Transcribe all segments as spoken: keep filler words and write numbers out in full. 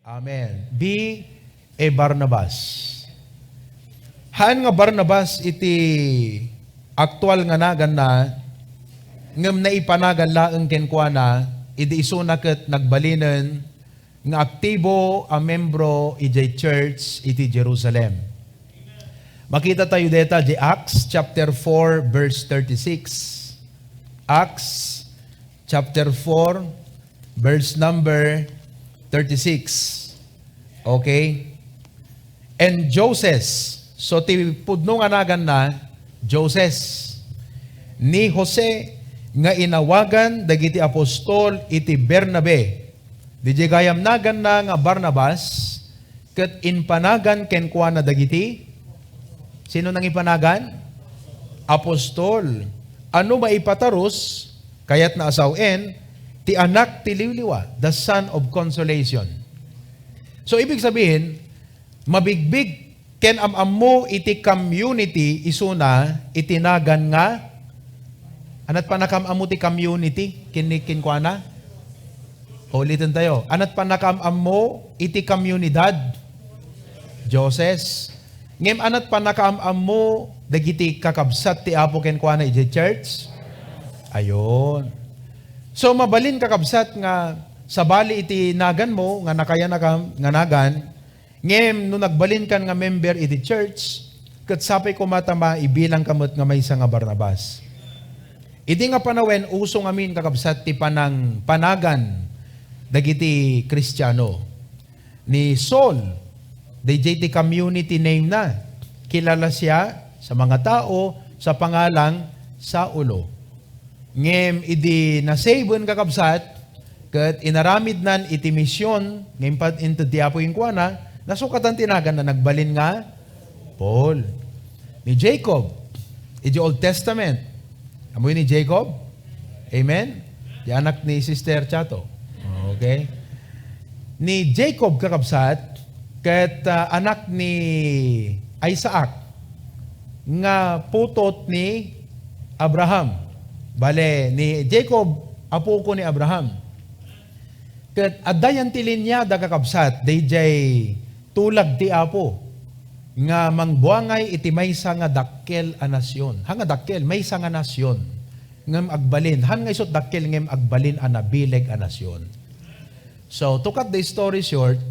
Amen. Be a Barnabas. Haan nga Barnabas iti aktual nga naganna, ngem naipanagan laeng kenkuana idi isuna ket nagbalinen nga aktibo a membro idiay church iti Jerusalem. Makita tayo deta di Acts chapter four, verse thirty-six. Acts chapter four, verse number thirty-six. Okay? And Joses, so ti pudno nga naganna, Joses, ni Jose nga inawagan dagiti apostol iti Bernabe, didiay gayam naganna nga Barnabas, ket impanagan kenkuana dagiti, sino nangipanagan? Apostol. Ano maipatarus, kayatna a sawen, ti anak ti liwliwa, the son of consolation. So, ibig sabihin, mabigbig ken am-ammo iti community isuna iti nagan nga, anat pannakaam-ammo ti community ken-, kenkuana? Uliten tayo. Anat pannakaam-ammo iti komunidad? Dioses. Ngem anat pannakaam-ammo dagiti kakabsat ti Apo kenkuana idiay church? Ayon. So, mabalin, kakabsat, nga sabali iti naganmo nga nakayanakam nga nagan, ngem no nagbalinkan nga member iti church, ket sapay koma ta maibilangka met nga maysa nga Barnabas. Idi nga panawen, uso ngamin, kakabsat, ti panang-, panagan dagiti Kristiano. Ni Saul, daydiay ti community name na. Kilala siya sa mga tao sa pangalang Saulo. Ngem idi nasaven, kakabsat, ket inaramidnan iti mision nga impad inted ti Apo kenkuana, nasukatan ti naganna, nagbalin nga Paul. Ni Jacob, iti Old Testament. Ammoyo ni Jacob? Amen? Di anak ni Sister Chato. Okay. Ni Jacob, kakabsat, ket, ah, anak ni Isaac, nga putot ni Abraham. Bale, ni Jacob, apuko ni Abraham. Ket adda yan ti linyada, kakabsat, daydiay tulag ti Apo nga mangbuangay iti maysa nga dakkel a nasion. Ha nga dakkel, maysa nga nasion. Ngem agbalin, haan nga isut dakkel ngem agbalin a nabileg a nasion. So, to cut the story short,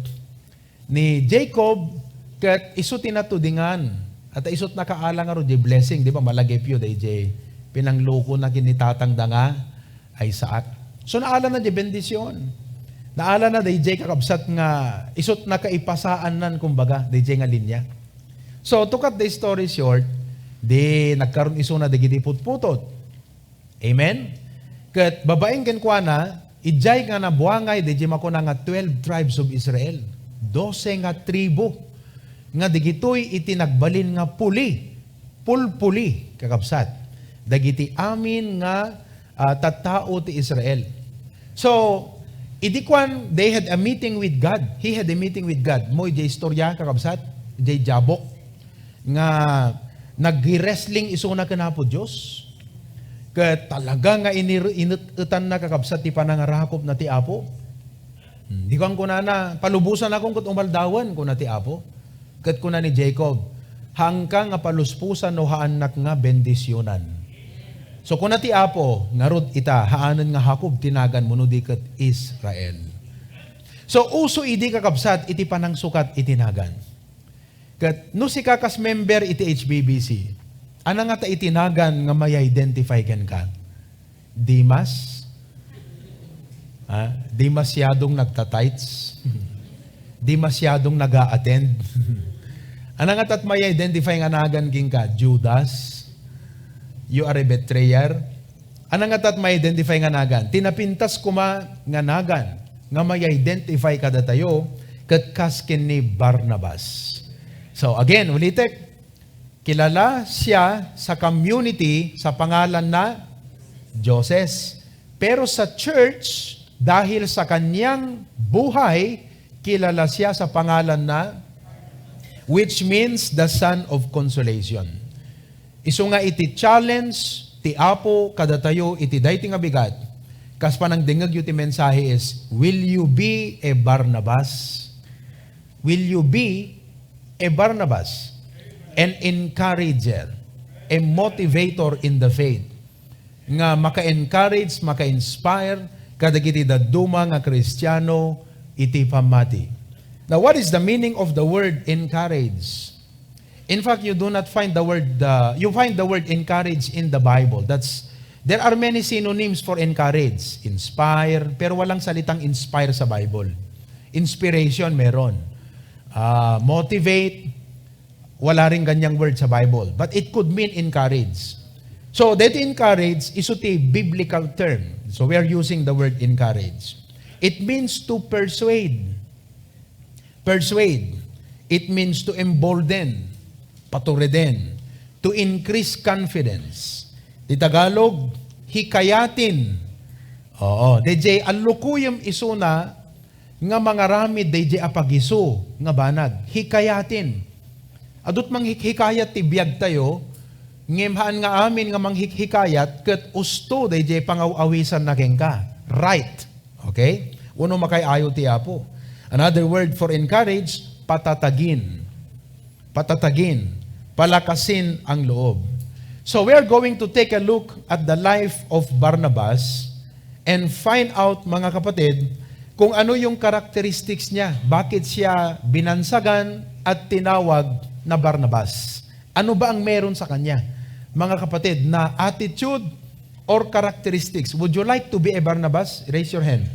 ni Jacob ket isu ti natudingan. At isut nakaalang ngarud diay blessing, di ba? Malagipyo daydiay pinanglukona ken ni tatangda nga Isaac. So, naalana diay bendision. Naalana daydiay, kakabsat, nga isut nakaipasaannan, kumbaga, daydiay nga linya. So, to cut the story short, di nagkaroon isuna dagiti putputot. Amen? Ket babaen kenkuana, idiay nga nabuangay daydiay makuna nga twelve tribes of Israel, dose nga tribu, nga digitoy iti nagbalin nga puli, pulpuli, kakabsat, dagiti amin nga, ah, tattao ti Israel. So, idi kuan, they had a meeting with God. He had a meeting with God. Mo idiay istorya, kakabsat, idiay Jabok, nga nag-wrestling isuna ken Apo Dios. Ket talaga nga inir-, inet-etanna, kakabsat, ti panangarakopna ti Apo. Hmm, di kuan kunana, "Palubosanakon ket umaldawen," kuna ti Apo. Ket kuna ni Jacob, "Haanka nga palusposan no haannak nga bendisionan." So, kuna ti Apo, "Ngarud ita, haanen nga Jacob ti naganmo no di ket Israel." So, uso idi, kakabsat, iti panangsukat iti nagan. Ket no sika kas member iti H B B C, ania ngata iti nagan nga maidentify kenka? Demas? Ha? Di masyadong nagta-tithes? Di masyadong naga-attend? Ania ngata ti maidentify nga nagan kenka? Judas? You are a betrayer? Ania ngata ti maidentify nga nagan? Ti napintas koma nga nagan nga maidentify kadatayo ket kas ken ni Barnabas. So again, ulitek, kilala siya sa community sa pangalan na Dioses. Pero sa church, dahil sa kanyang buhay, kilala siya sa pangalan na, which means the Son of Consolation. Isu nga iti challenge ti Apo kadatayo iti daytoy nga bigat, kas panangdengngegyo ti mensahe is, "Will you be a Barnabas?" Will you be a Barnabas, an encourager, a motivator in the faith, nga maka-encourage, maka-inspire kadagiti dadduma nga Kristiano iti pammati? Now, what is the meaning of the word encourage? In fact, you do not find the word, uh, you find the word encourage in the Bible. That's, there are many synonyms for encourage. Inspire, pero walang salitang inspire sa Bible. Inspiration, meron. Ah, motivate, wala rin ganyang word sa Bible. But it could mean encourage. So, that encourage is a biblical term. So, we are using the word encourage. It means to persuade. Persuade, it means to embolden, patureden, to increase confidence. Ti Tagalog, hikayatin. Oo, dayjay allukuyem isuna nga mangaramid dayjay a pagisu nga banag. Hikayatin. Adut manghikhikayat ti biagtayo, ngem haan nga amin nga manghikhikayat ket usto dayjay pangaw-awisanna kenka. Right. Okay? Uno, makay-ayo ti Apo. Another word for encourage, patatagin. Patatagin. Palakasin ang loob. So we are going to take a look at the life of Barnabas and find out, mga kapatid, kung ano yung characteristics niya. Bakit siya binansagan at tinawag na Barnabas? Ano ba ang meron sa kanya? Mga kapatid, na attitude or characteristics? Would you like to be a Barnabas? Raise your hand.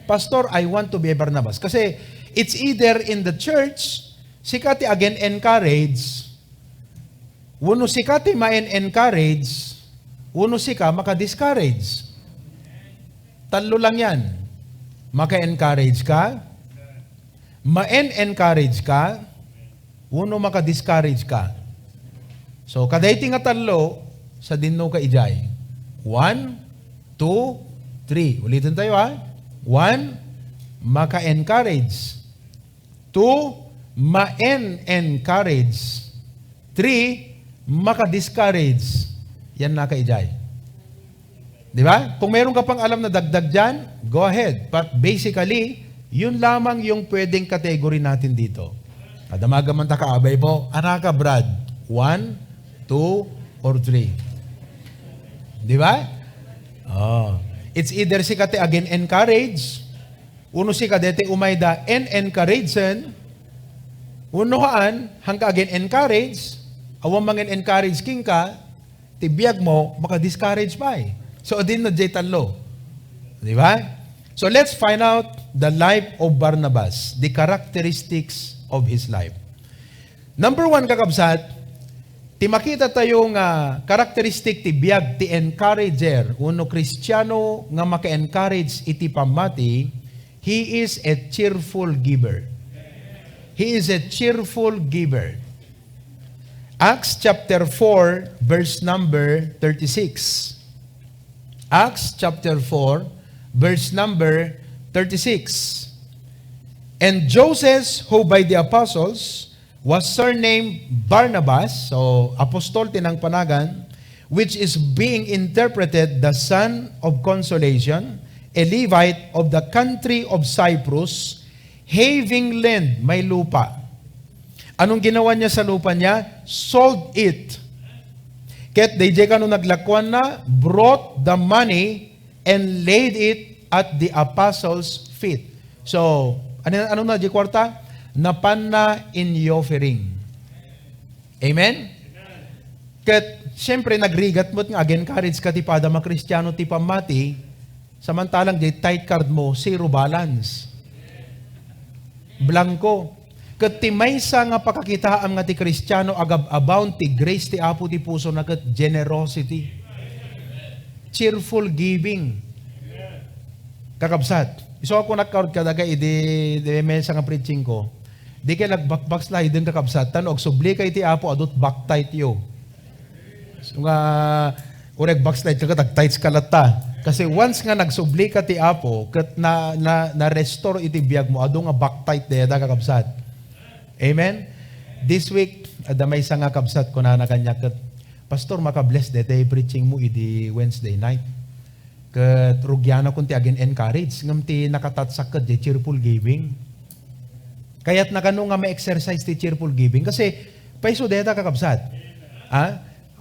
"Pastor, I want to be a Barnabas." Kasi it's either in the church, sika ti agen-encourage, wenno sika ti maen-encourage, wenno sika maka-discourage. Tallo lang yan. Maka-encourage ka, maen-encourage ka, wenno maka-discourage ka. So, kadayti nga tallo, sadinno ka idiay. One, two, three. Uliten tayo, ha. One, maka-encourage. Two, maen-encourage. Three, maka-discourage. Yan naka idiay. Di ba? Kung meron ka pang alam na dagdag dyan, go ahead. But basically, yun lamang yung pwedeng category natin dito. Kadamagan man ta kaabay po, anaka, Brad? One, two, or three? Di ba? Oh. It's either sika ti agen-encourage, wenno sika dayta umayda en-encouragen, wenno haan, hangka agen-encourage, awan mangen-encourage kenka, ti biag mo, maka-discourage pay. So, adin na jay tallo. Di ba? So, let's find out the life of Barnabas, the characteristics of his life. Number one, kakabsat, ti makita tayo nga characteristic ti biag ti encourager wenno Kristiano nga maka-encourage iti pammati, he is a cheerful giver. He is a cheerful giver. Acts chapter four, verse number thirty-six. Acts chapter four, verse number thirty-six. And Joseph, who by the apostles was surnamed Barnabas, so apostol ti nangpanagan, which is being interpreted the son of consolation, a Levite of the country of Cyprus, having land, may lupa. Anong ginawa niya sa lupa niya? Sold it. Ket dayjay kano naglakuanna, brought the money and laid it at the apostles' feet. So, ano, ano na di kwarta? Napanna in offering. Amen? Ket, siyempre, nagrigat met nga ag-encourage ka ti padam a Kristiano ti pammati, samantalang di tithe card mo, zero balance. Blanco. Ket ti maysa nga pakakitaam nga ti Kristiano agab-abound ti grace ti Apo ti pusona ket generosity. Cheerful giving. Kakabsat, isu a kunak kadaga idi, idi maysa nga preaching ko, dikay nag-backslide kakabsat, ta no agsubli kay ti Apo, adut back tithe yo. So nga, uray ag-backslide ka, ket ag-tithes ka latta. Kasi once nga nagsubli ka ti Apo, ket na, na, na-restore iti biag mo, adu nga back tithe dayta, kakabsat. Amen? This week, adda maysa nga kabsat, kunana kaniak ket, "Pastor, maka-bless dayta preaching mo idi Wednesday night. Ket rugianakon ti agin-encourage, ngem ti nakatatsak ket di cheerful giving." Kayatna kano nga ma-exercise ti cheerful giving? Kasi, paiso deta, kakabsat. Ha?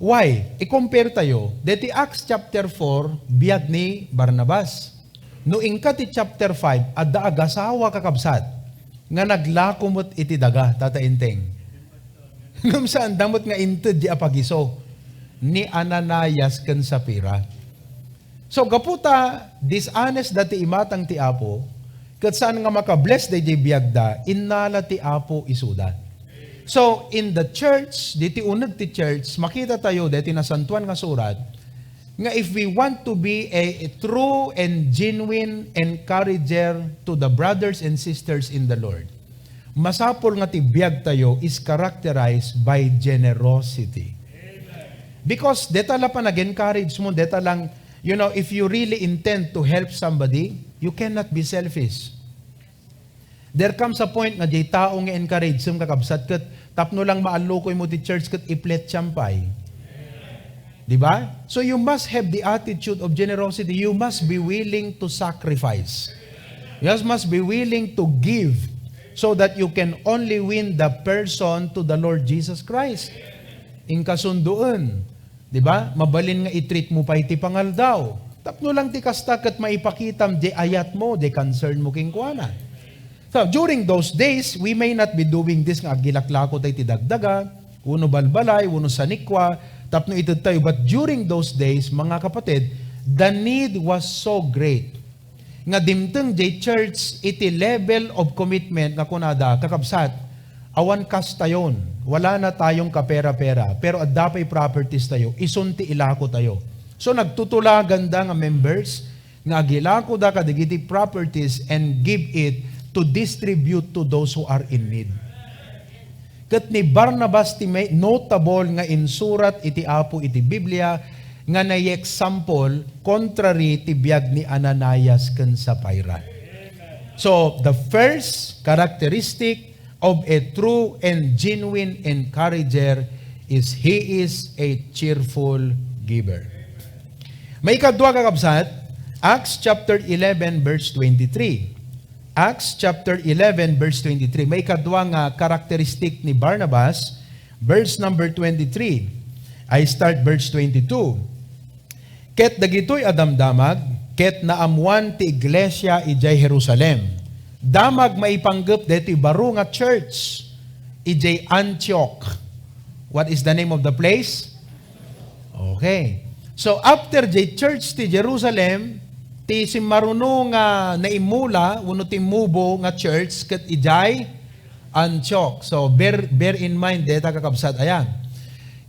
Why? I-compare tayo. Deti Acts chapter four, biag ni Barnabas. No inka ti chapter five, adda agasawa, kakabsat, nga naglako met iti daga, Tata Enteng. Ngem saanda met nga inted di apagiso ni Ananias ken Safira. So, gapu ta dishonest da ti imatang ti Apo, ket saan nga makabless daydiay biagda, innala ti Apo isuda. So, in the church, diti uneg ti church, makita tayo deti Nasantoan nga Surat, nga if we want to be a, a true and genuine encourager to the brothers and sisters in the Lord, masapul nga ti biag tayo is characterized by generosity. Because deta la panag-encourage mo, deta lang, you know, if you really intend to help somebody, you cannot be selfish. There comes a point nga diay tao nga encourage mo, kakabsat, ket tapno lang maallukoy mo ti church ket iplet siya pay. Di ba? So you must have the attitude of generosity. You must be willing to sacrifice. You must be willing to give so that you can only win the person to the Lord Jesus Christ. Inkasundoen, di ba? Mabalin nga i-treat mo pay ti pangaldaw. Tapno lang ti kasta ket maipakitam di ayat mo, di concern mo kenkuana. So, during those days, we may not be doing this nga agilaklako tayo ti dagdaga, wenno balbalay, wenno sanikua, tapno ited tayo. But during those days, mga kapatid, the need was so great nga dimteng jay church iti level of commitment nga kunada, "Kakabsat, awan kastayon, wala na tayong kapera-pera, pero adda pay properties tayo, isun ti ilako tayo." So, nagtutulagan da nga members nga agilakoda kadagiti properties and give it to distribute to those who are in need. Ket ni Barnabas ti may notable nga insurat iti Apo iti Biblia nga nai-example contrary ti biag ni Ananias ken Safira. So, the first characteristic of a true and genuine encourager is he is a cheerful giver. Maikadua, kakabsat, Acts chapter eleven, verse twenty-three. Acts chapter eleven, verse twenty-three. Maikadua nga characteristic ni Barnabas, verse number twenty-three. I start verse twenty-two. Ket dagitoy a damdamag, ket naammoan ti iglesia idiay Jerusalem. Damag maipanggep daytoy baro nga church idiay Antioch. What is the name of the place? Okay. So, after jay church ti Jerusalem, ti simmaruno nga naimmula, wenno timmubo nga church, ket idiay Antioch. So, bear, bear in mind, deta, kakabsat, ayan.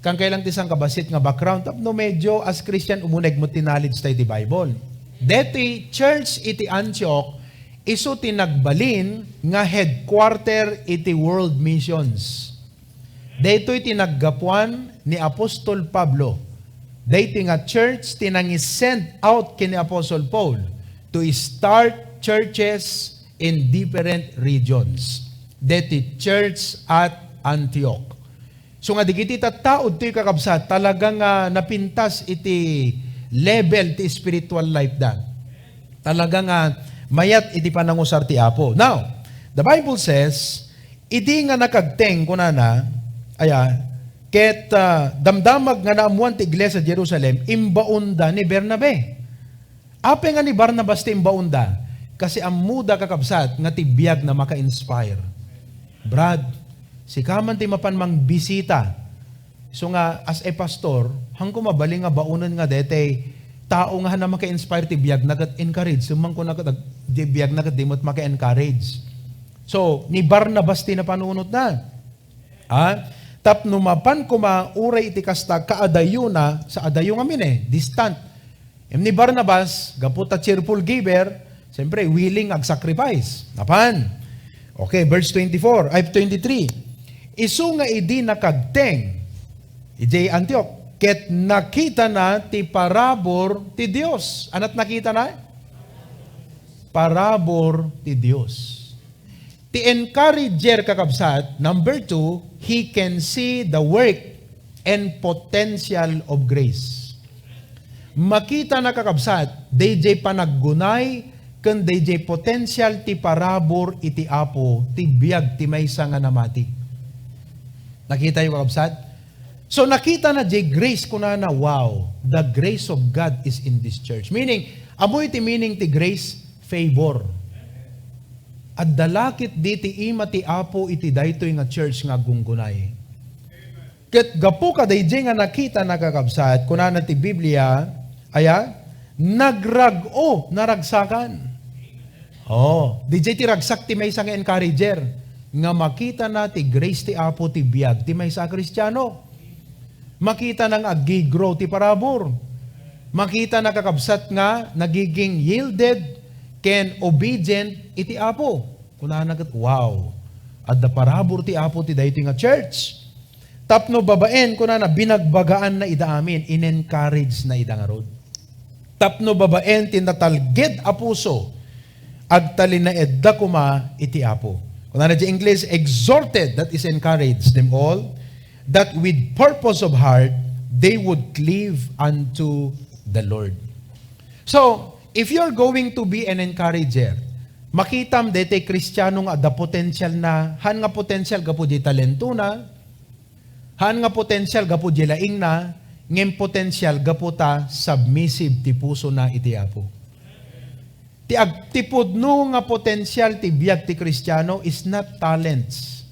Kankay lang ti sangkabassit nga background. Tapno medyo, as Christian, umuneg mo ti knowledge tayo ti Bible. Deti church iti Antioch, isu ti nagbalin nga headquarter iti world missions. Daytoy ti naggapuan ni Apostol Pablo. Daytoy nga church ti nangi-send out ken ni Apostle Paul to start churches in different regions. Deti church at Antioch. So nga digiti tattao ditoy, kakabsat, talaga nga napintas iti level ti spiritual life da. Talaga nga mayat iti panangusar ti Apo. Now, the Bible says, idi nga nakagteng, kunana, aya, ket, ah, damdamag nga naammoan ti iglesia Jerusalem, imbaonda ni Bernabe. Apay nga ni Barnabas ti imbaonda? Kasi ammoda, kakabsat, nga ti biagna maka-inspire. Brad, sika man ti mapan mangbisita. So nga, as a pastor, haanko mabalin nga baonen nga daytay tao nga haanna maka-inspire ti biagna ket encourage. Sumangko na ket ag-, di biagna ket di met maka-encourage. So, ni Barnabas ti napanunotna. Ha? Tapno mapan koma uray iti kasta, kaadayona, sa adayo ngamin eh, distant. Em, ni Barnabas, gapu ta cheerful giver, siyempre, willing ag-sacrifice. Napan? Okay, verse twenty-four, ay, twenty-three. Isu nga idi nakagteng, idiay Antioch, ket nakitana ti parabur ti Dios. Anat nakitana? Parabur ti Dios. Ti encourager, kakabsat, number two, he can see the work and potential of grace. Makitana, kakabsat, dayjay panaggunay ken dayjay potensial ti parabur iti Apo ti biag ti maysa nga namati. Nakitayo, kakabsat? So, nakitana jay grace, kunana, "Wow, the grace of God is in this church." Meaning, ammoyo ti meaning ti grace? Favor. Adda la ketdi ti ima ti Apo iti daytoy nga church nga aggunggunay. Ket gapu kadayjay nga nakitana, kakabsat, kunana ti Biblia, aya, nagrag-o, naragsakan. Oh, dijay ti ragsak ti maysa nga encourager, nga makitana ti grace ti Apo ti biag ti maysa a Kristiano. Makitana nga aggi-grow ti parabur. Makitana, kakabsat, nga nagiging yielded ken obedient iti Apo. Kunana ket, "Wow, adda parabur ti Apo ti daytoy nga church." Tapno babaen, kunana, binagbagaanna ida amin, in-encourage na ida ngarud. Tapno babaen ti natalged a puso, agtalinaedda koma iti Apo. Kunana di English, "Exhorted," that is encourage them all, "that with purpose of heart they would cleave unto the Lord." So, if you're going to be an encourager, makitam daytoy Kristiano nga adda potensial na, han nga potensial gapu di talentona, han nga potensial gapu di laingna, ngem potensial gapu ta submissive ti pusona iti Apo. Ti ag-, ti pudno nga potensial ti biag ti Kristiano is not talents,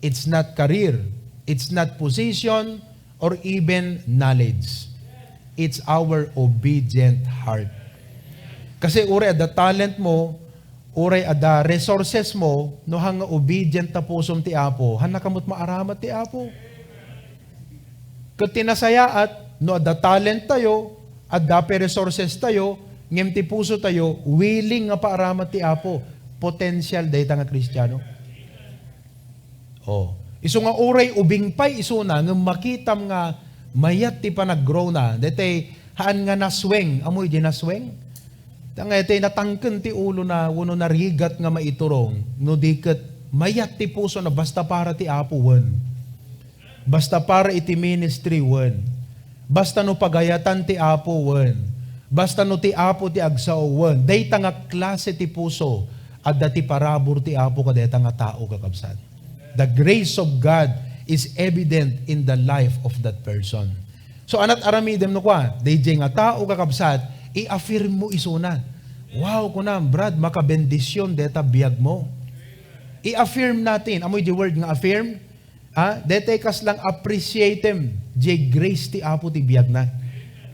it's not career, it's not position, or even knowledge. It's our obedient heart. Kasi uray adda talent mo, uray adda resources mo, no han nga obedient ta pusom ti Apo, han naka met maaramat ti Apo. Ket ti nasayaat, no adda talent tayo, adda pay resources tayo, ngem ti puso tayo, willing nga paaramat ti Apo, potensial dayta nga Kristiano. Oh. Isu nga uray ubing pay isuna, ngem makitam nga mayat ti panaggrow na. Daytay haan nga nasweng. Ammoyo di nasweng? Ta nga itay natangken ti ulona, wenno narigat nga maiturong, no di ket mayat ti pusona basta para ti Apo, wen. Basta para iti ministry, wen. Basta no pagayatan ti Apo, wen. Basta no ti Apo ti agsao, wen. Dayta nga klase ti puso, adda ti parabur ti Apo kadayta nga tao, kakabsat. The grace of God is evident in the life of that person. So, anat aramidem no kua, dayjay nga tao, kakabsat, i-affirm mo isuna. Wow, kunam, Brad, makabendisyon deta biag mo. I-affirm natin. Amoy di word nga affirm? Ha? Detay kaslang appreciatem, jay grace ti Apo ti biagna.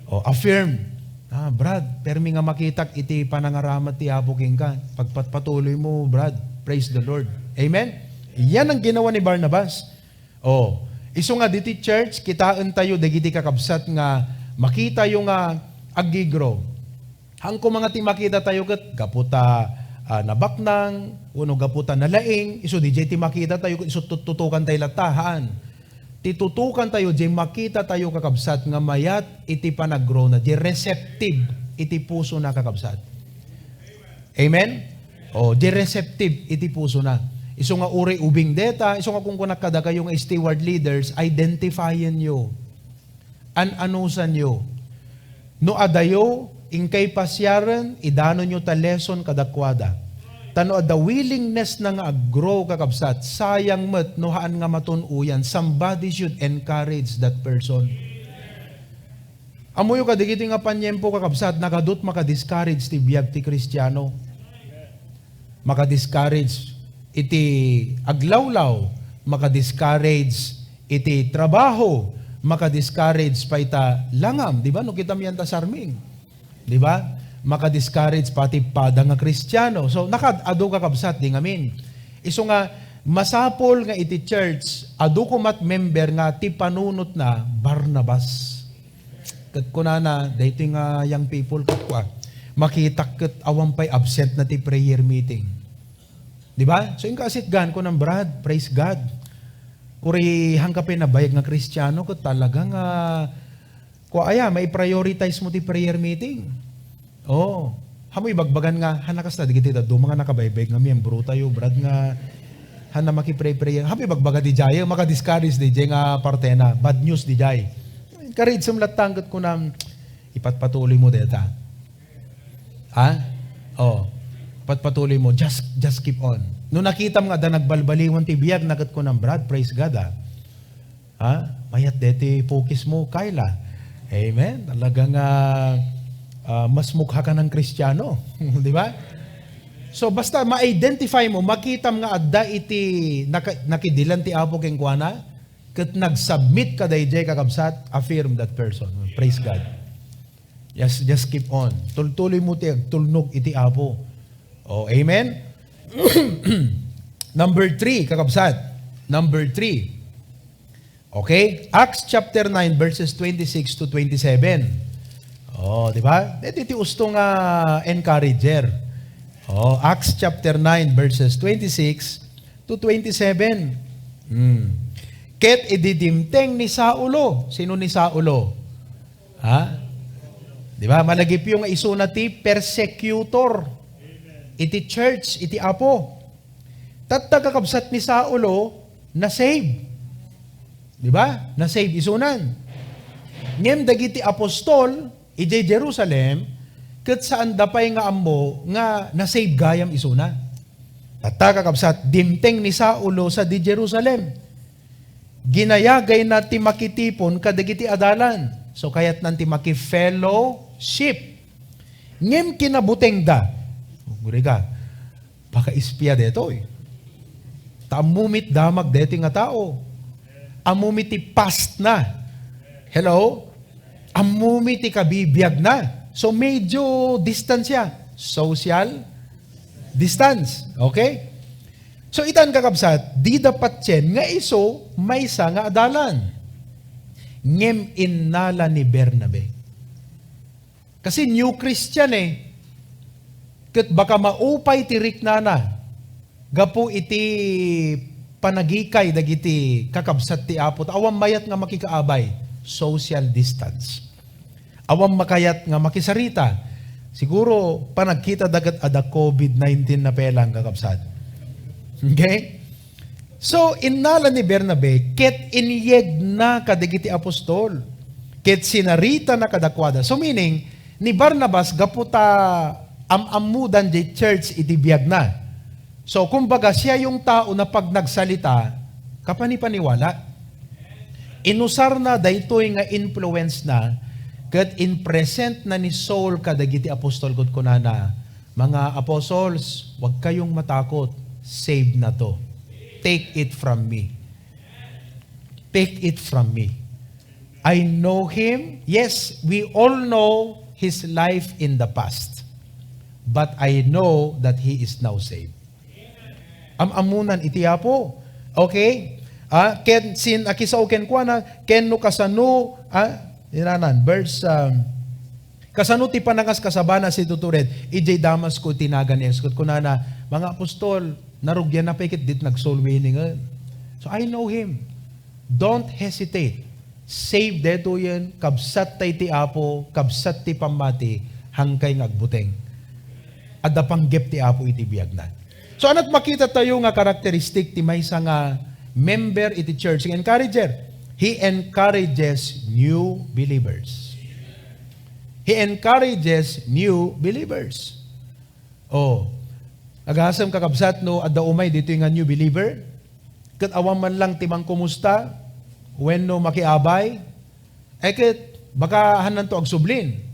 O, affirm. Ah, Brad, permi nga makitak iti panangaramat ti Apo kenka. Pagpatpatuloy mo, Brad. Praise the Lord. Amen? Yan ang ginawa ni Barnabas. O, isu nga diti church, kitaen tayo dagiti kakabsat nga makitayo nga aggigrow. Haan koma nga ti makita tayo ket gapu ta, ah, nabaknang, wenno gapu ta nalaing, isu diay ti makita tayo ket isu tuttutukan tayo latta, haan. Ti tutukan tayo, diay makita tayo, kakabsat, nga mayat iti panagrowna, diay receptive iti pusona, kakabsat. Amen? O, diay receptive iti pusona. Isu nga uray ubing deta, isu nga kunkunak kadakayo nga steward leaders, identifyen yo. An-anusanyo. No adayo, inkay pasiaren, idanonyo ta lesson kadakuada. Ta no adda willingness na nga ag-grow, kakabsat, sayang met no haan nga matun-oyan. Somebody should encourage that person. Ammoyo kadagiti nga paniempo, kakabsat, nakadut maka-discourage ti biag ti Kristiano. Maka-discourage iti aglawlaw, maka-discourage iti trabaho, maka-discourage pay ta langam, di ba? No kitam yan ta sarming, di ba? Maka-discourage pati pada nga Kristiano. So, nakaad-adu, kakabsat, di ngamin. Isu nga, masapul nga iti church, adu komat member nga ti panunotna, Barnabas. Ket kunana, daytoy nga young people, ket kua, makitak ket awan pay absent na ti prayer meeting. Di ba? So, inka asitgan, kunam, "Brad, praise God. Uray, haan ka pay nabayag nga Kristiano, ket talaga nga, kua aya, mai-prioritize mo ti prayer meeting." Oo. Haan mo ibagbagan nga, "Haan na kasta, dagiti dadduma nga nakabaybayag nga miyembro tayo, Brad, nga haan na makipray-prayer." Haan mo ibagbaga diay, maka-discourage diay nga partena. Bad news diay. Encourage mo latta, ket kunam, ipatpatuloy mo deta. Ha? Oh. Patpatuloy mo, just, just keep on. No nakitam nga adda nagbalbaliwan ti biag, na ket kunam, "Brad, praise God, ah." Ha? Mayat deti pukis mo, Kayla. Amen. Talaga nga, ah, mas mukha ka ng Kristiyano. Di ba? So, basta ma-identify mo, makitam nga adda iti naka-, nakidilan ti Apo kenkuana, ket nagsubmit ka daydiay, kakabsat, affirm that person. Praise God. Just, just keep on. Tultuloy mo ti agtulnog iti Apo. Oh, amen? Number three, kakabsat. Number three. Okay? Acts chapter nine, verses twenty-six to twenty-seven. Oh, di ba? Deti ti usto nga encourager. Oh, Acts chapter nine, verses twenty-six to twenty-seven. Hmm. Ket idi dimteng ni Saulo. Sino ni Saulo? Ha? Di ba? Malagipyo nga isuna ti persecutor iti church, iti Apo. Tatta, kakabsat, ni Saulo, na-save. Di ba? Na-save isunan. Ngem dagiti apostol, idiay Jerusalem, ket saanda pay nga ammo nga na-save gayam isuna. Tatta, kakabsat, dimteng ni Saulo sadi Jerusalem. Ginayagayna ti makitipon kadagiti adalan. So, kayatnan ti maki-fellowship. Ngem kinabutengda. Guri ka, pakaespia detoy. Ta ammo met damag deti nga tao. Ammo met ti past na. Hello? Ammo met ti kabibiag na. So, medyo distansya. Social distance. Okay? So, itan, kakabsat, dida patien nga isu maysa nga adalan. Ngem innala ni Bernabe. Kasi new Christian eh. Ket baka maupay ti riknana gapu iti panagikay dagiti kakabsat ti Apo. Ta awan mayat nga makikaabay, social distance. Awan makayat nga makisarita. Siguro, panagkita dagat ada covid nineteen na pelang, kakabsat. Okay? So, innala ni Bernabe, ket inyegna kadagiti apostol, ket sinaritana kadakuada. So, meaning, ni Barnabas, gapu ta am-ammudan diay church iti biagna. So, kumbaga, siya yung tao na pag nagsalita, kapanipaniwala. Inusarna daytoy nga influence na, ket in-present na ni Saul kadagiti apostol, ket kunana, "Mga apostles, huwag kayong matakot. Save na to. Take it from me. Take it from me. I know him." Yes, we all know his life in the past. But I know that he is now saved. Am-ammunan iti Apo. Okay? Ah, ken sin-, akisao kenkuana, ken no kasano, ah, inanan, verse, um, kasano ti panangaskasabana, situtured, idiay Damasco ti nagan ni Jesus. Ket kunana, "Mga apostol, narugianna pay ket dit nag-soul winning." So, I know him. Don't hesitate. Save detoyen, kabsat tay ti Apo, kabsat ti pammati, hangkay nga agbuteng. Adda panggep ti Apo iti biagna. So, anat makita tayo nga karakteristik ti maysa nga member iti church nga encourager? He encourages new believers. He encourages new believers. Oh, agasem, kakabsat, no adda umay ditoy nga new believer, ket awan man lang ti mangkumusta wenno makiabay, ay ket baka hananto agsublin.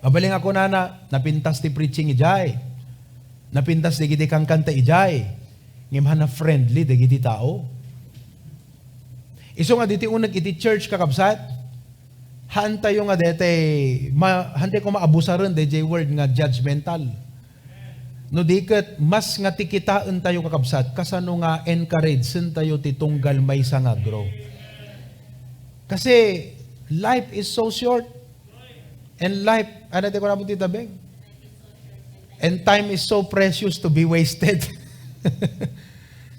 Mabalin nga kunana, "Napintas ti preaching idiay. Napintas dagiti kankanta idiay." Ngem hanna friendly dagiti tao. Isu nga ditoy uneg iti church, kakabsat, haan tayo nga detay, ma-, haan tayo koma abusaren dayjay word nga judgmental. No di ket, mas nga ti kitaen tayo, kakabsat, kasano nga encourage-en tayo ti tunggal maysa nga aggrow. Kasi, life is so short. And life, ano ti kunam ti tabeng? And time is so precious to be wasted.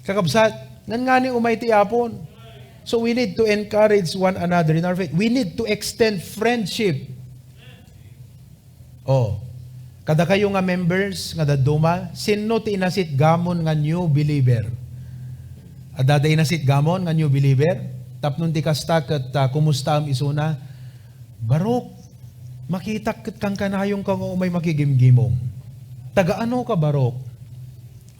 Kakabsat, ngan ngani umay ti Apon. So we need to encourage one another in our faith. We need to extend friendship. Oh, kadakayo nga members nga dadduma, sinno ti inasitgamon nga new believer? Adda da inasitgamon nga new believer? Tapno ti kasta ket, ah, kumustaam isuna? Barok, makitak ket kankanayon ka nga umay makigimgimong. Taga ano ka, barok?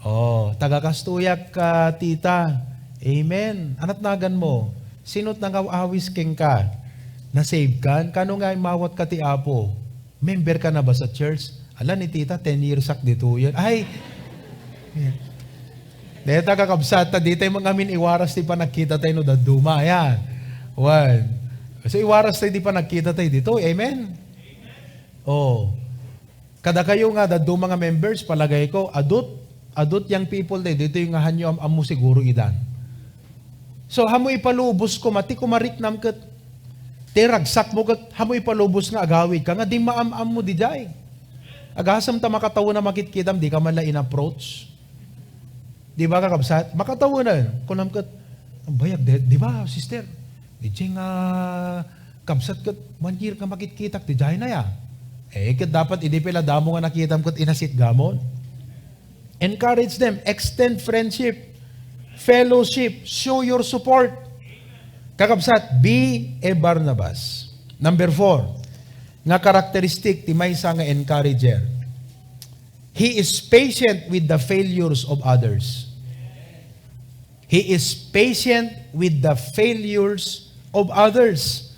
Oh, taga kastoyak ka, tita. Amen. Anat nagan mo? Sino't nangaw-awis kenka? Nasave kan? Kano nga imawat ka ti Apo? Member ka na ba sa church? Ala ni tita, ten years ak ditoyen. Ay! Deta kakabsat, ta ditay mangamin iwaras ti panagkita tayo no dadduma. Ayan. One. So iwaras tayo di panagkita tayo dito. Amen? Oh. Kada kayo nga dadduma nga members, palagay ko, adut, adut young people tayo dito yung nga hanyo am-, ammo siguro idan. So, hamo ipalubos ko, mati ko mariknam ket, ti ragsak mo ket, hamo ipalubos nga agawid ka, nga di maam-am mo di jay. Agasem ta makatawen a makitkitam, di ka man la in-approach. Di ba, kakabsat? Makatawen a, kunam ket, "Ang bayag, di, di ba, sister? Di jay nga, kabsat ket, one year ka makitkitak, di jay na ya." Eh, ket dapat, idi pila damo nga nakitam ket inasitgamon. Encourage them. Extend friendship, fellowship, show your support. Kakabsat, be a Barnabas. Number four, nga characteristic ti maysa nga encourager. He is patient with the failures of others. He is patient with the failures of others.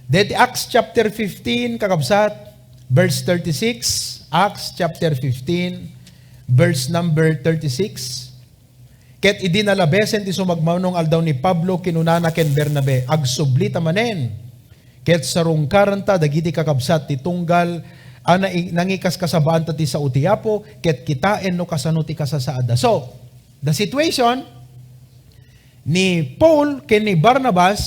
Deti Acts chapter fifteen, kakabsat, verse thirty-six, Acts chapter fifteen, verse number thirty-six. Ket idi nalabesen ti sumagmamnong aldaw ni Pablo, kinunana ken Bernabe, "Agsubli ta manen." Ket sarungkaranta dagiti kakabsat ti tunggal a nai-, nangikaskasabaanta ti sao ti Apo, ket kitaen no kasano ti kasasaadda. So, the situation, ni Paul ken ni Barnabas,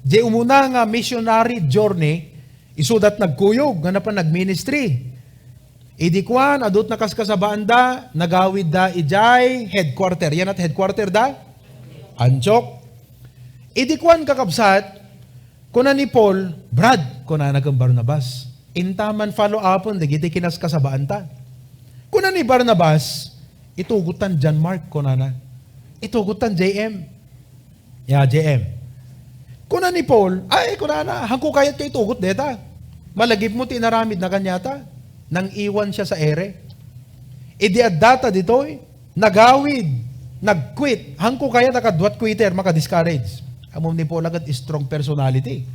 jay umuna nga missionary journey, isudat nagkuyog nga napan nagministry. Idi kuan, adut nakaskasabaanda, nagawidda idiay headquarter. Yan at headquarter da? Antioch. Idi kuan, kakabsat, kuna ni Paul, "Brad," kunana ken Barnabas, "intaman follow-upon dagiti kinaskasabaanta." Kuna ni Barnabas, "Itugottan John Mark," kunana. "Itugottan J M." Ya, J M. Kuna ni Paul, "Ay," kunana, "hanko kayat ka itugot deta. Malagip mo ti inaramid na kaniata. Nang-iwan siya sa ere." Idi addata ditoy, nagawid, nag-quit. Hanko kayat a kaduat quitter, maka-discourage. Amom ni Paul agad strong personality.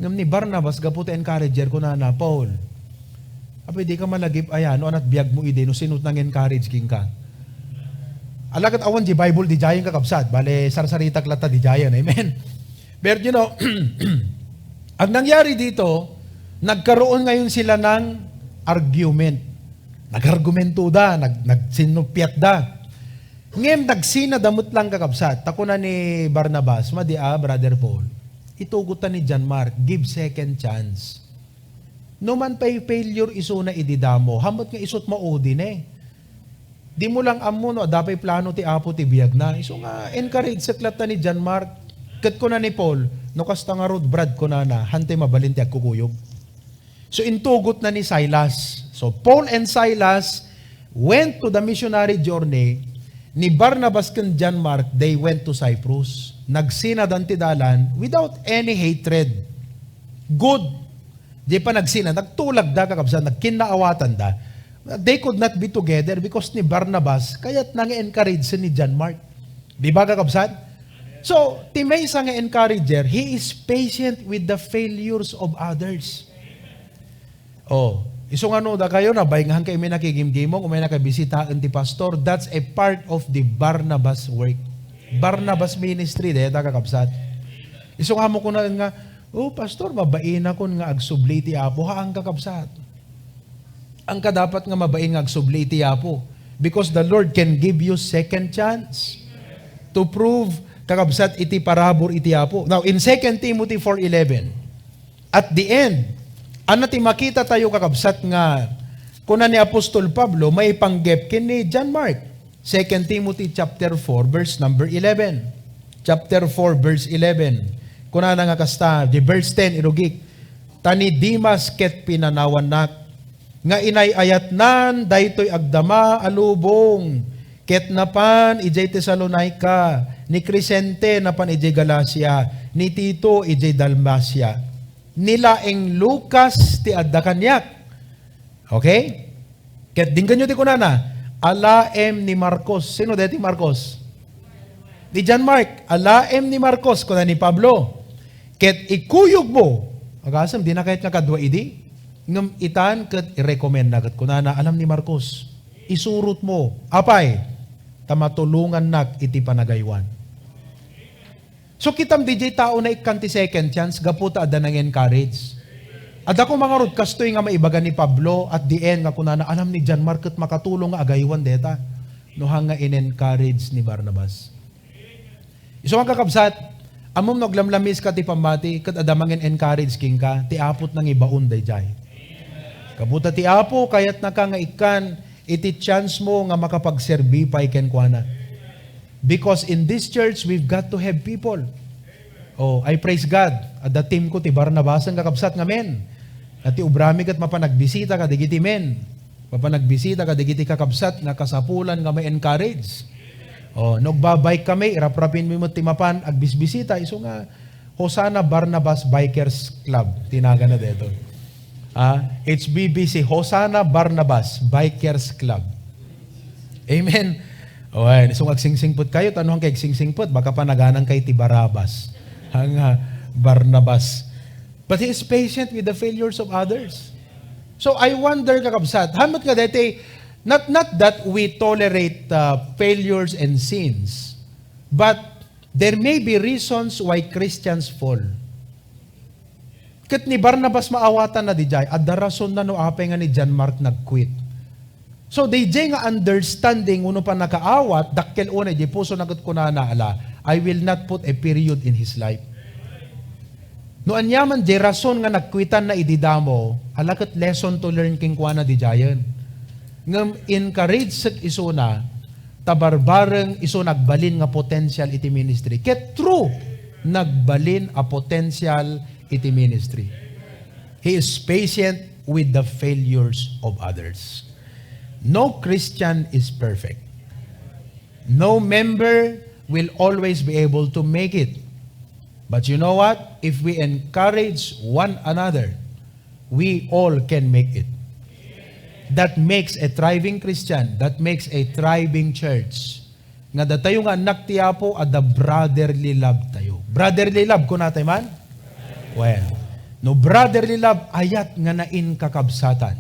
Ngem ni Barnabas, gapu ta encourager, kunana, "Paul, apay di ka malagip aya no anat biag mo idi no sino't nang-encourage kenka?" Ala ket awan di Bible di jayen, kakabsat. Bale, sarsaritak latta di jayen. Amen? But you know, ang nangyari dito, nagkaroon ngayon sila ng argument. Nag-argumento da, nag-, nagsinupiat da. Ngem nagsina da met lang, kakabsat. Ta kuna ni Barnabas, "Madi a, Brother Paul, itugot ta ni John Mark, give second chance. No man pay failure isuna idi damo, hamot nga isu't maudi ne. Di mo lang ammo no adda pay plano ti Apo ti biagna." Isu nga encourage latta ni John Mark. Ket kuna ni Paul, "No kasta ngarud, Brad," kunana, "hantay mabalin ti agkukuyog." So, intugot na ni Silas. So, Paul and Silas went to the missionary journey. Ni Barnabas ken John Mark, they went to Cyprus. Nagsinadan ti dalan without any hatred. Good. Di pa nagsina, nagtulag da, kakabsat, nagkinnaawatan da. They could not be together because ni Barnabas, kayat na nga encourage ni John Mark. Di ba, kakabsat? So, ti maysa nga encourager, he is patient with the failures of others. Oh, isu nga no, dakayo, nabaingahan kayo may nakigimgimong, o may nakabisitaen ti pastor, that's a part of the Barnabas work. Barnabas ministry, deta, kakabsat. Isu nga mo kunaen nga, "Oh, pastor, mabainakon nga agsubli ti Apo." Haan, kakabsat. Ang kadapat nga mabain nga agsubli iti Apo. Because the Lord can give you second chance to prove, kakabsat, iti parabur iti Apo. Now, in Second Timothy four eleven, at the end, ano ti makita tayo, kakabsat, nga kuna ni Apostol Pablo, maipanggep ken ni John Mark? Second Timothy chapter four, verse number eleven. Chapter four, verse eleven. Kunana nga kasta, di verse ten, irugik, "Ta ni Demas ket pinanawannak, nga inay-ayatnan daytoy agdama a lubong, ket napan idiay Tesalonica, ni Crescente napan idiay Galacia, ni Tito idiay Dalmacia. Ni laeng Lucas ti adda kaniak." Okay? Ket denggenyo ti kunana, "Alaem ni Marcos." Sino daytoy Marcos? Ni John Mark. "Alaem ni Marcos," kuna ni Pablo. "Ket ikuyogmo." Agasem, dina kayat nga kadua idi. Ngem itan ket irekomenda ket kunana, "Alam ni Marcos, isurotmo. Apay? Ta matulongannak iti panagaywan." So, kitam, diay tao naikkan ti second chance gapu ta adda nang-encourage. Adda koma ngarud kastoy nga maibaga ni Pablo at the end nga kunana, "Alam ni John Mark ket makatulong nga agaywan deta." No, hanga in-encourage ni Barnabas. Isu nga kakabsat, ammom no aglamlamiska ti pammati, ket adda mangen-encourage kenka, ti Apo ti nangibaon daydiay. Gapu ta ti Apo, kayatnaka nga ikkan iti chance mo nga makapagserbi pay kenkuana. Because in this church, we've got to have people. Oh, I praise God. Adda team ko ti Barnabas nga kakabsat nga men. At ti obrami ket mapanagbisita kadagiti men. Mapanagbisita kadagiti kakabsat nga kasapulan nga ma-encourage. Oh, no agbabike kami, iraprapinmi met ti mapan agbisbisita. Isu nga, Hosanna Barnabas Bikers Club. Tinagana daytoy. Ah, H B B C, Hosanna Barnabas Bikers Club. Amen. Wen, isu nga agsingsingpet kayo, ta no hangkay agsingsingpet, baka panaganang kay ti Barabas. Hanga, Barnabas. But he is patient with the failures of others. So I wonder, kakabsat, hamet nga daytoy, not, not that we tolerate, uh, failures and sins, but there may be reasons why Christians fall. Ket ni Barnabas maawatanna diay, adda rasonna no apay nga ni John Mark nag-quit. So, diay nga understanding wenno pannakaawat, dakkel unay diay pusona ket kunana, "Ala, I will not put a period in his life." No aniaman diay rason nga nagkuitanna idi damo, ala ket lesson to learn kenkuana diayen. Ngem encourage isuna, ta barbareng isu nagbalin nga potensial iti ministry. Ket true, nagbalin a potensial iti ministry. He is patient with the failures of others. No Christian is perfect. No member will always be able to make it. But you know what? If we encourage one another, we all can make it. That makes a thriving Christian. That makes a thriving church. Nga datayo nga annak ti Apo, adda brotherly love tayo. Brotherly love, kunatay man? Well, no brotherly love, ayat nga nainkakabsatan.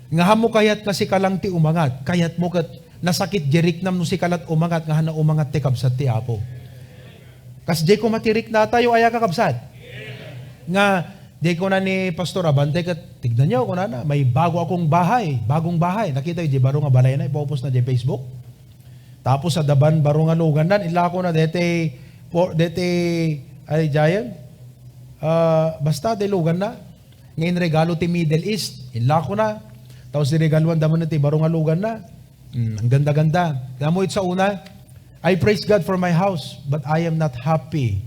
Nga hamo kayat nga sika lang ti umangat, kayat mo ket nasakit diay riknam no sika lat umangat nga hana umangat ti kabsat ti Apo. Kas diay koma ti riknatayo, aya kakabsat? Nga, diay kuna ni Pastor Abante ket, "Tignan niyo," kunana, "may bago akong bahay, bagong bahay." Nakita diay baro nga balayna, ipaupos na diay Facebook. Tapos sa daban baro nga luganna, inlako na deti, po, deti, ay, Giant. Ah, basta, di luganna. Nga inregalo ti Middle East, inlako na. Tapos diay regaluan da man ti baro nga luganna. Mm, ang ganda-ganda. Alam mo, it sa una, "I praise God for my house, but I am not happy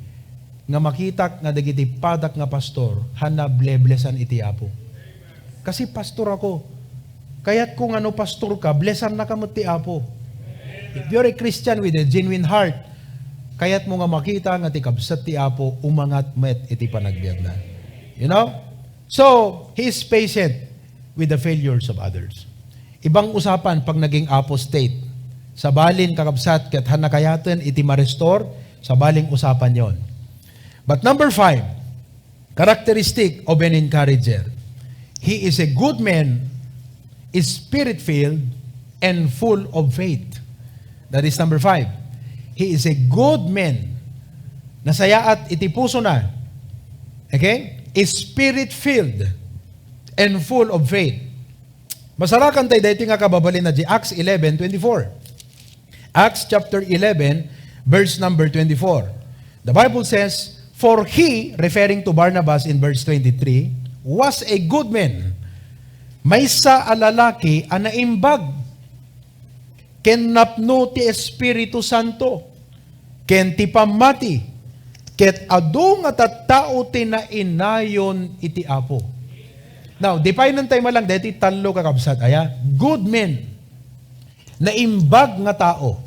nga makitak nga dagiti padak nga pastor, hana bleblessan iti Apo." Kasi pastor ako. Kayatko nga no pastor ka, blessan na ka met ti Apo. If you're a Christian with a genuine heart, kayat mo nga makita nga ti kabsat ti Apo umangat met iti panagbiagna. You know? So, he is patient with the failures of others. Ibang usapan pag naging apostate. Sabalin, kakabsat, ket hana kayaten iti ma-restore, sabalin usapan yon. But number five, characteristic of an encourager. He is a good man, is spirit-filled, and full of faith. That is number five. He is a good man. Nasayaat iti puso na. Okay? Is spirit-filled and full of faith. Masarakan tayo daytoy nga kababalin na di Acts eleven twenty-four. Acts chapter eleven, verse number twenty-four. The Bible says, "For he," referring to Barnabas in verse twenty-three, "was a good man." Maysa a lalaki a naimbag ken napno ti Espiritu Santo ken ti pammati, ket adu nga tattao ti nainayon iti Apo. Now, definen tayo man lang deti tallo, kakabsat, aya, good men. Naimbag nga tao.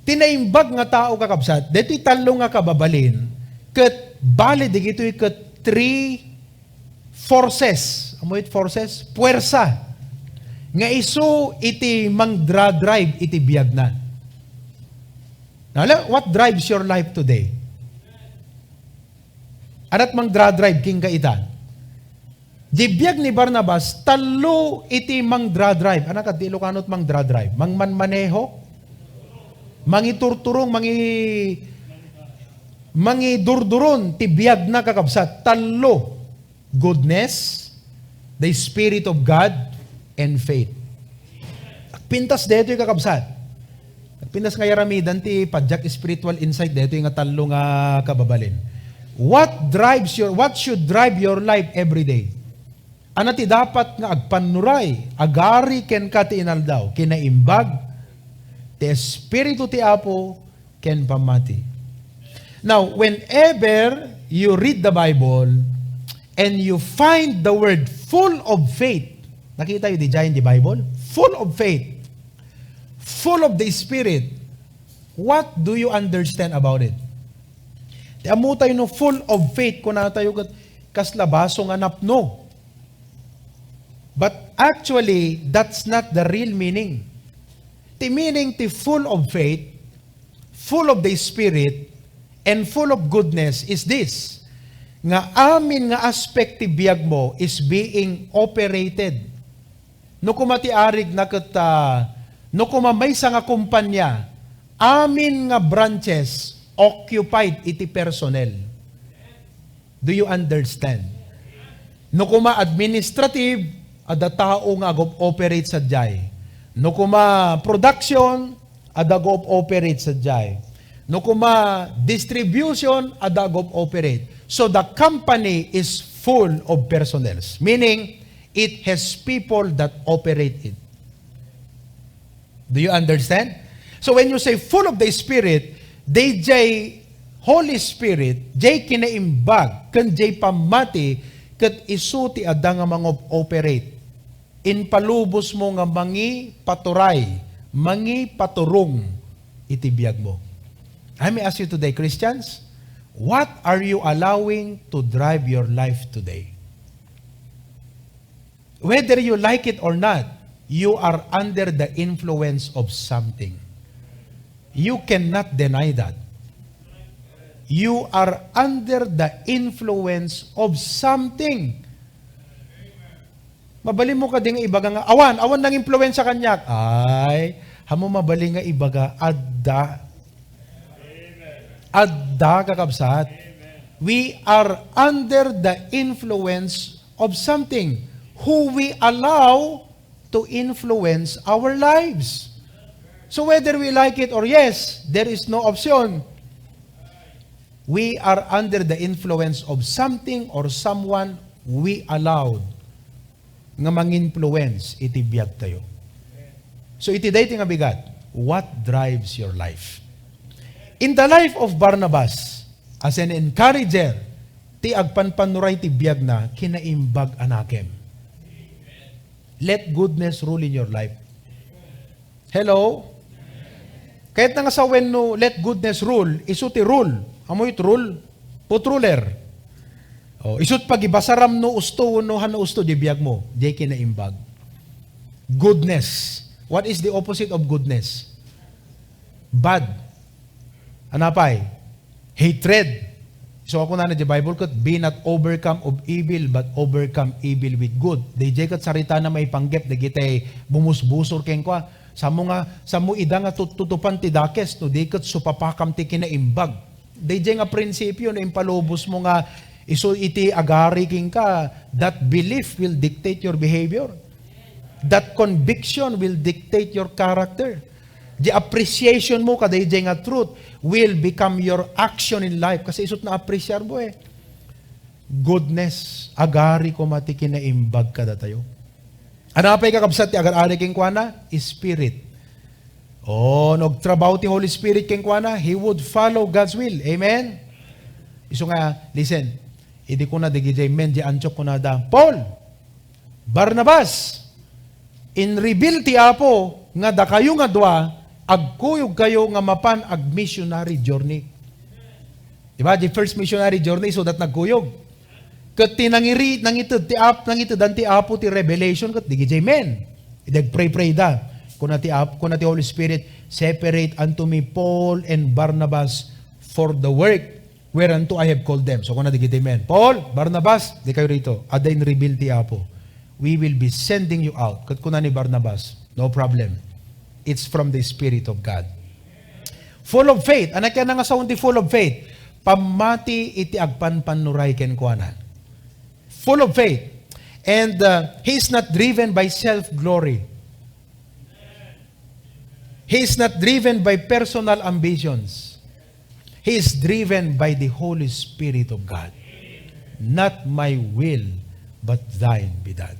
Ti naimbag nga tao, kakabsat, deti tallo nga kababalin, ket bali digitoy ket three forces. Amo it forces? Puwersa. nga isu iti mangdra-drive iti biagna. Now, le-, what drives your life today? Ada't mangdra-drive kenka ita? Di biag ni Barnabas, tallo iti mangdra-drive. Ano ket ti Ilocano ti mangdra-drive? Mangmanmaneho? Mangiturturong, mangi-, mangidurduron ti biagna, kakabsat. Tallo. Goodness, the Spirit of God, and faith. Agpintas daytoy, kakabsat. Agpintas nga yaramidan ti padiak spiritual insight daytoy nga tallo nga kababalin. What drives your, what should drive your life every day? Ano ti dapat nga agpannuray, agari kenka ti inaldaw, kinaimbag, ti Espiritu ti Apo, ken pammati. Now, whenever you read the Bible and you find the word full of faith, nakita yu diay iti Bible? Full of faith, full of the Spirit, what do you understand about it? Ti ammo tayo no full of faith, kuna tayo ket kasla baso nga napno. But actually, that's not the real meaning. Ti meaning ti full of faith, full of the Spirit, and full of goodness is this, nga amin nga aspect ti biag mo is being operated. No kuma ti arig na ket, ah, no kuma maysa nga kumpanya, amin nga branches occupied iti personnel. Do you understand? No kuma administrative, adda tao nga ag-operate sadiay. No kuma production, adda ag-operate sadiay. No kuma distribution, adda ag-operate. So the company is full of personnels, meaning it has people that operate it. Do you understand? So when you say full of the Spirit, diay Holy Spirit, diay kinaimbag, ken diay pammati, ket isu ti adda nga mangoperate. Impalubos mo nga mangipaturay, mangipaturong iti biag mo. Let me ask you today, Christians, what are you allowing to drive your life today? Whether you like it or not, you are under the influence of something. You cannot deny that. You are under the influence of something. Mabalin mo kadi nga ibaga nga, "Awan, awan nangimpluwensya kaniak." Ay, ammo mabalin nga ibaga, adda. Adda, kakabsat. We are under the influence of something who we allow to influence our lives. So whether we like it or yes, there is no option. We are under the influence of something or someone we allowed nga manginfluence iti biagtayo. So iti daytoy nga bigat, what drives your life? In the life of Barnabas, as an encourager, ti agpanpannuray ti biagna, kinaimbag a nakem. Let goodness rule in your life. Hello? Kayatna nga sawen no let goodness rule, isu ti rule. Ammo iti rule? Foot ruler. O, isut pagibasaram no usto wenno han usto diay biag mo, diay kinaimbag. Goodness. What is the opposite of goodness? Bad. Ano pay? Hatred. So, ako na diay Bible ket, "Be not overcome of evil, but overcome evil with good." Daydiay ket saritana maipanggep dagiti bumusbusor kenkuana. Samo nga, samo ida nga tuttutupan ti dakes, no di ket supapakam ti kinaimbag. Daydiay nga prinsipio no impalubos mo nga isu iti agari kenka, that belief will dictate your behavior. That conviction will dictate your character. Di appreciation mo kadaydiay nga truth will become your action in life. Kasi isut na appreciar mo eh. Goodness, agari koma ti kinaimbag kadatayo. Ano pay kakabsat ti agar-ari kenkuana? Spirit. Oh, no agtrabaho ti Holy Spirit kenkuana, he would follow God's will. Amen? Isu nga, listen, idi kuna dagiti men di Antioch kunada, "Paul, Barnabas, in-reveal ti Apo nga dakayo nga dua, agkuyogkayo nga mapan ag-missionary journey." Diba? The first missionary journey, so that nagkuyog. Ket ti nangiri-, nangited ti Ap-, nangitedan ti Apo ti revelation ket dagiti men. Idi agpray-pray da, kuna ti Ap-, kuna ti Holy Spirit, "Separate unto me Paul and Barnabas for the work whereunto I have called them." So, kuna dagiti men, "Paul, Barnabas, dikayo rito. Adda in-reveal ti Apo. We will be sending you out." Ket kuna ni Barnabas, "No problem. It's from the Spirit of God." Full of faith. Ania ti ania nga saon ti full of faith? Pammati iti agpanpannuray kenkuana. Full of faith. And, uh, he is not driven by self-glory. He is not driven by personal ambitions. He is driven by the Holy Spirit of God. "Not my will, but thine be done."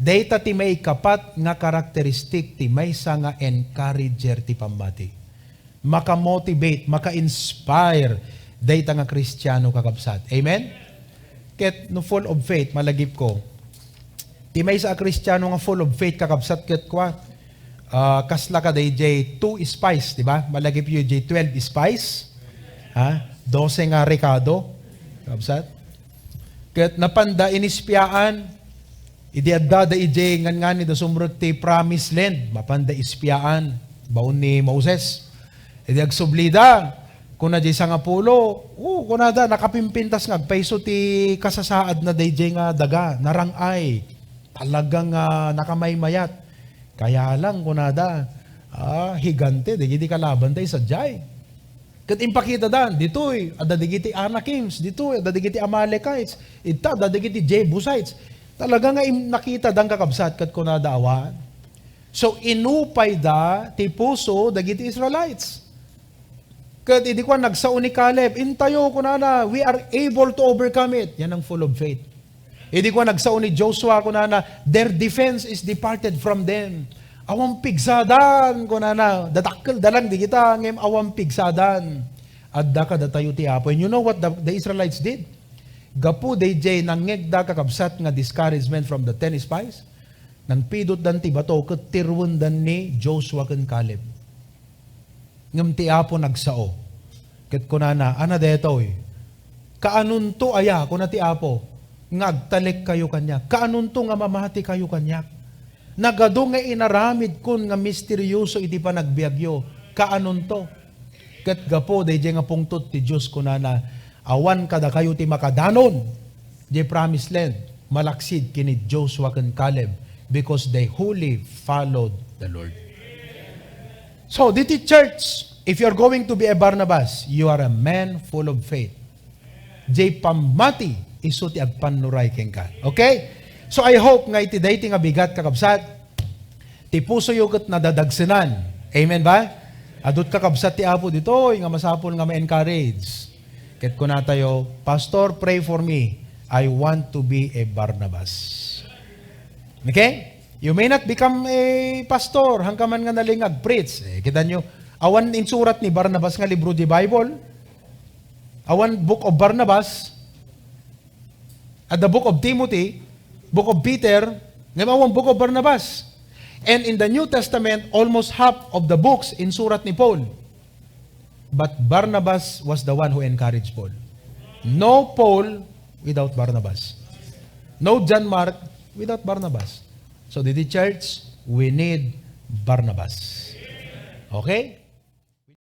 Dayta ti maikapat nga karakteristik ti maysa nga encourager ti pammati. Maka-motivate, maka-inspire dayta nga Kristiano, kakabsat. Amen? Ket no full of faith, malagipko, ti maysa a Kristiano nga full of faith, kakabsat, ket kua, ah, kasla ka dayjay two spies, di ba? Malagipyo jay twelve spies. Ha? Dose nga rekado, kakabsat. Ket napanda inispiaan, idi addada idiay ngan-ngan ida sumrek ti promised land, mapanda ispiaan, baon ni Moses. Idi agsublida, kuna jay sangapulo, o, kunada, nakapimpintas nga agpayso ti kasasaadna dayjay nga daga, narang-ay, talaga nga nakamaymayat. Kaya lang, kunada, ah, higante, dagiti kalabanda, sadiay. Ket impakitadan, ditoy, adda dagiti Anakims, ditoy, adda dagiti Amalekites, ita, adda dagiti Jebusites. Talaga nga im-, nakitadan, kakabsat, ket kunada, awan. So, inupayda ti puso dagiti Israelites. Ket idi kuan, nagsao ni Caleb, "Intayo," kunana, "we are able to overcome it." Yan ang full of faith. Idi kuan, nagsao ni Joshua, kunana, "Their defense is departed from them." Awan pigsadan, kunana, dadakkel da lang di kita, ngem awan pigsadan. Adda kadatayo ti Apo. And you know what the, the Israelites did? Gapu dayjay nangngegda, kakabsat, nga discouragement from the ten spies, nangpidutdan ti bato ket tirwendan ni Joshua ken Caleb. Ngem ti Apo nagsao. Ket kunana, "Ania daytoy? Kaanonto aya," kuna ti Apo, "nga agtalekkayo kaniak? Kaanonto nga mamatikayo kaniak? Nagadu nga inaramidkon nga misterioso iti panagbiagyo. Kaanonto?" Ket gapu dayjay nga pungtot ti Dios, kunana, "Awan kadakayo ti makadanon." Diay promised land, malaksid ken ni Joshua ken Caleb, because they wholly followed the Lord. So, ditoy church, if you're going to be a Barnabas, you are a man full of faith. Diay pammati, isu ti agpannuray kenka. Okay? So, I hope nga iti daytoy nga bigat, kakabsat, ti pusoyo ket nadadagsenan. Amen ba? Adut kakabsat ti Apo ditoy nga masapul nga ma-encourage. Ket kunatayo, "Pastor, pray for me. I want to be a Barnabas." Okay? You may not become a pastor, hangka man nga nalingag, preach. Eh, kita nyo, awan insurat ni Barnabas nga libro di Bible. Awan Book of Barnabas. At the Book of Timothy, Book of Peter, ngem awan Book of Barnabas. And in the New Testament, almost half of the books insurat ni Paul. But Barnabas was the one who encouraged Paul. No Paul without Barnabas. No John Mark without Barnabas. So, didi church, we need Barnabas. Okay?